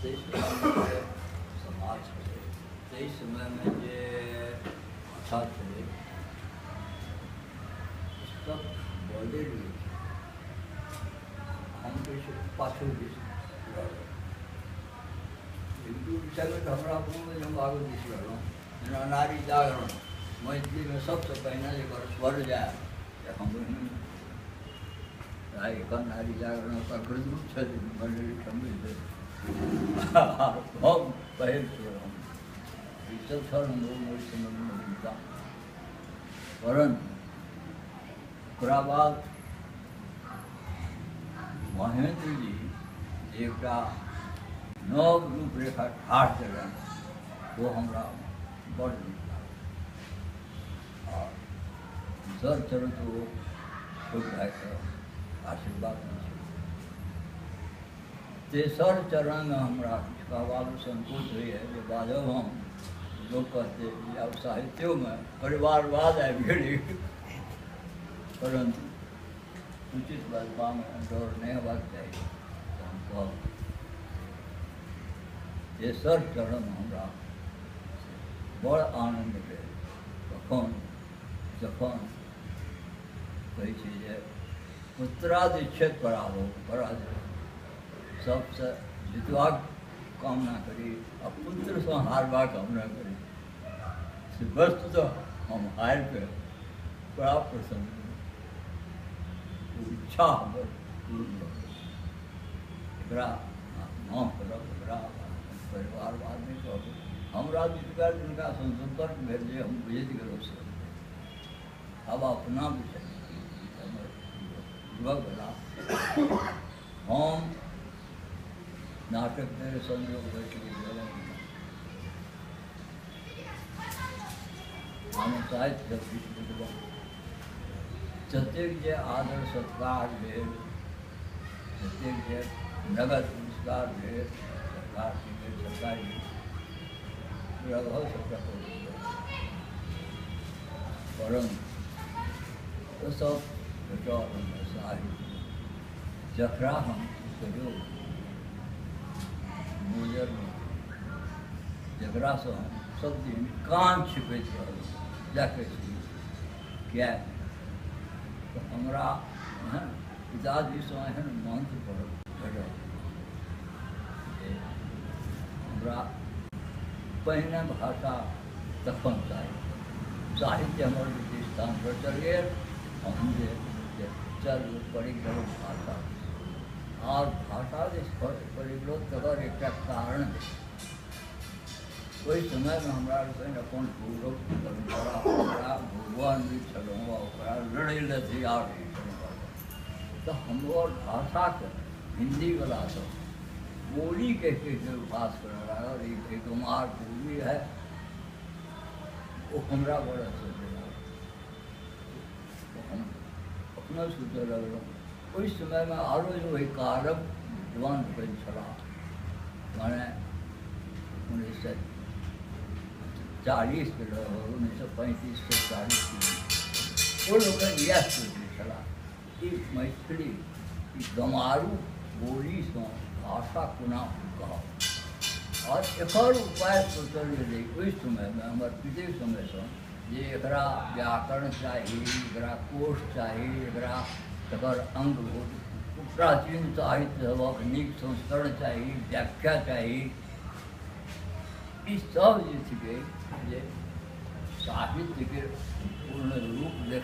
ताहि समाज छलै, ताहि समयमे जे भाषा छलै, सब बदलि गेल। हम किछु पाछू दिस रहलहुँ। एक दू विषयमे तऽ हमरा अपनो हम आगू दिस रहलहुँ, जेना नारी जागरण मैथिलीमे सबसँ पहिने जकर स्वर जाय हम एखन नारी जागरण अग्रदूत छथिन मण्डली समृद्ध, हम पहिल स्वर हम ईसब छल हमरो ओहि समयमे नवीनता। परन्तु ओकरा बाद महेन्द्र जी जे एकटा नव रूपरेखा ठाढ़ केलनि ओ हमरा बड़ नीक लागल। आ दोसर चरण तऽ ओ छोट भाइके आशीर्वाद नहि छै। तेसर चरणमे हमरा किछु कहबामे संकोच होइए जे बाजब हम लोक कहतै जे आब साहित्योमे परिवारवाद आबि गेलै, परन्तु उचित बजबामे डर नहि हेबाक चाही। तऽ हम कहब तेसर चरण हमरा बड़ आनन्द भेल तखन जखन कहै छै जे पुत्रादिच्छेद पराभव पराजय, सबसँ जितबाक कामना करी आ पुत्रसँ हारबाक कामना करी, से वस्तुतः हम हारिके बड़ा प्रसन्न भेलहुँ। इच्छा हमर पूर्ण भऽ गेल। एकरा माफ करब, एकरा परिवारवाद नहि कहब। हमरा जितबा जिनकासँ सम्पर्क भेल जे हम बुझैत गेलहुँ से आब अपना विषय हमर युवक भेला। हम नाटकमे संयोग बैठि गेलहुँ, हम साहित्य किछु बुझलहुँ। जतेक जे आदर सत्कार भेल, जतेक जे नगद पुरस्कार भेल सरकारके भेल, सरकारी लगभग सबटा पहुँच, परन्तु ओ सब भेटल हमरा साहित्य जकरा हम कहियो मोजर नहि, जकरासँ हम सब दिन कान छिपैत रहलहुँ जाके छी किएक तऽ हमरा एहन पिताजीसँ एहन मंत्र भेटल जे हमरा पहिने भाषा तखन साहित्य, साहित्य हमर विशेष स्थानपर चलि गेल। हम जे चल पड़ि गेलहुँ भाषा, आर भाषा जे पड़ि गेलहुँ तकर एकटा कारण ओहि समयमे हमरा लोकनि अपन गौरव परम्परा ओकरा गौरवान्वित छलहुँ आ ओकरा लड़ै लए तैयार रहै छलहुँ। तऽ हमर भाषाके हिन्दीवला सब बोली कहि कहिके उपहास करऽ लागल, एक गमार बोली है, ओ हमरा बड़ असर लागल। हम अपना सोचऽ लगलहुँ। ओहि समयमे आरो जे ओहि कालक विद्वान लोकनि छलाह, माने 1940 के लगभग 1935 से 40 के ओ लोकनि इएह सोचै छलाह कि मैथिली ई गमारू बोलीसँ भाषा कोना कहब, आओर एकर उपाय सोचल गेलै ओहि समयमे हमर पितेक समयसँ जे एकरा व्याकरण चाही, एकरा कोश चाही, एकरा तकर अङ्ग प्राचीन साहित्य सभक नीक संस्करण चाही, व्याख्या चाही, ई सब जे छिकै जे साहित्यके पूर्ण रूप।